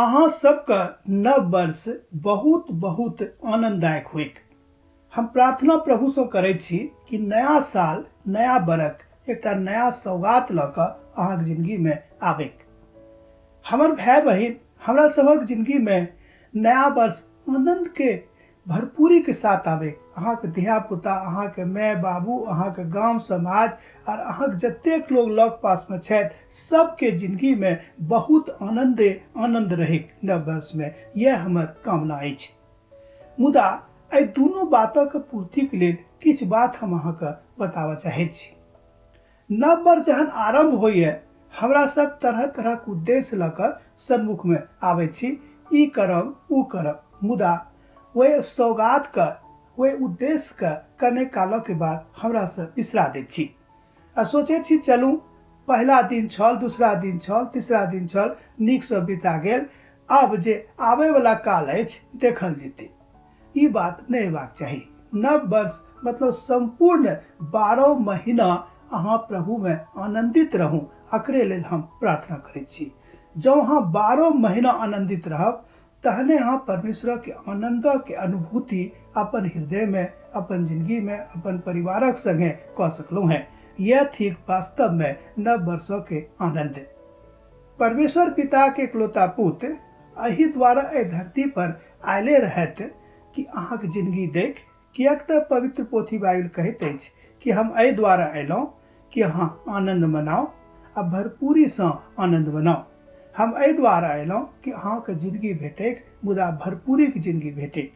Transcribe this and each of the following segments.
अहाँ सबके नव वर्ष बहुत बहुत आनन्ददायक होइक। हम प्रार्थना प्रभुसँ करैत छी कि नया साल नया बरख एकटा नया सौगात लऽ कऽ अहाँके जिंदगीमे आबैक। हमर भाय बहिन, हमरा सभक जिंदगीमे नया वर्ष आनन्दके भरपूरीके साथ आबै। अहाँके धियापुता, अहाँके माय बाबू, अहाँके गाम समाज आर अहाँके जतेक लोग लग पासमे छथि सबके जिंदगीमे बहुत आनन्दे आनन्द रहैक नव वर्षमे, यह हमर कामना अछि। मुदा एहि दुनू बातक पूर्तिके लेल किछु बात हम अहाँके बताबऽ चाहैत छी। नव वर्ष जहन आरम्भ होइए हमरा सब तरह तरहक उद्देश्य लऽ कऽ सन्मुखमे आबैत छी, ई करब ओ करब, मुदा ओहि सौगातके ओहि उद्देश्यके कने कालके बाद हमरा सब बिसरा दैत छी आ सोचैत छी चलू पहिला दिन छल, दूसरा दिन छल, तीसरा दिन छल, नीकसँ बिता गेल, आब जे आबैवला काल अछि देखल जेतै। ई बात नहि हेबाक चाही। नव वर्ष मतलब सम्पूर्ण 12 महीना अहाँ प्रभुमे आनन्दित रहू, अकरे लेल हम प्रार्थना करैत छी। जँ अहाँ 12 महीना आनन्दित रहब तहने अहाँ परमेश्वरके आनन्दके अनुभूति अपन हृदयमे, अपन जिंदगीमे, अपन परिवारक संगे कऽ सकलहुँ हेँ। यह थिक वास्तवमे नव वर्षके आनन्द। परमेश्वर पिताके इकलौता पुत्र एहि द्वारा एहि धरती पर आयले रहथि कि अहाँके जिंदगी देख, किएक तऽ पवित्र पोथी बाइबिल कहैत अछि कि हम एहि द्वारा अयलहुँ कि अहाँ आनन्द मनाउ आ भरपूरीसँ आनन्द मनाउ। हम एहि द्वारा अयलहुँ कि अहाँके जिंदगी भेटैक, मुदा भरपूरीके जिंदगी भेटैक।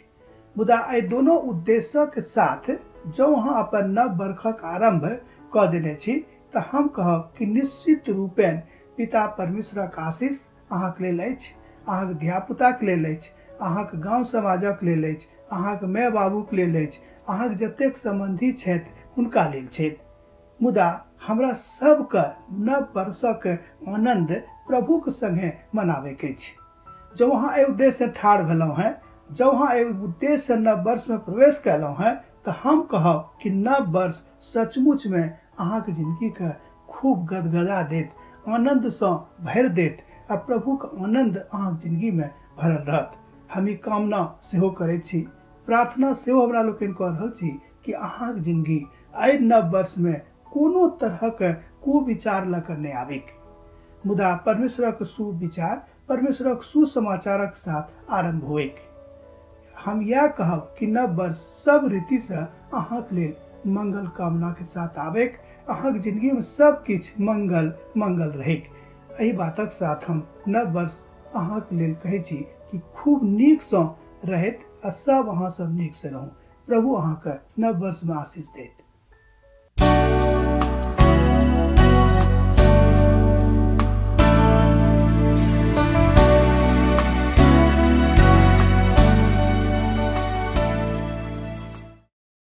मुदा एहि दोनो उद्देश्यक साथ जँ अहाँ अपन नव बरखक आरम्भ कऽ देने छी तऽ हम कहब कि निश्चित रूपेण पिता परमेश्वरक आशीष अहाँके लेल अछि, अहाँके धियापुताके लेल अछि, अहाँके गाँव समाजक लेल अछि, अहाँके माय बाबूके लेल अछि, अहाँके जतेक सम्बन्धी छथि हुनका लेल छथि। मुदा हमरा सबके नव वर्षक आनन्द प्रभुके संगे मनाबैके अछि। जँ अहाँ एहि उद्देश्यसँ ठाढ़ भेलहुँ हेँ, जँ अहाँ एहि उद्देश्यसँ नव वर्षमे प्रवेश कयलहुँ हेँ तऽ हम कहब कि नव वर्ष सचमुचमे अहाँके जिंदगीके खूब गदगदा देत, आनन्दसँ भरि देत आ प्रभुक आनन्द अहाँके जिंदगीमे भरल रहत। हम ई कामना सेहो करैत छी, प्रार्थना सेहो हमरा लोकनि कऽ रहल छी कि अहाँके जिंदगी एहि नव वर्षमे कोनो तरहक कुविचार लऽ कऽ नहि आबिक, मुदा परमेश्वरक सुविचार, परमेश्वरक सुसमाचारक साथ आरम्भ होइक। हम यह कहब कि नव वर्ष सब रीतिसँ अहाँके लेल मंगल कामना के साथ आबैक, अहाँके जिंदगी में सब किछु मंगल मंगल रहैक। एहि बातक साथ हम नव वर्ष अहाँके लेल कहै छी कि खूब नीकसँ रहैत आ सब अहाँ सब नीकसँ रहू। प्रभु अहाँके नव वर्षमे आशीष देत।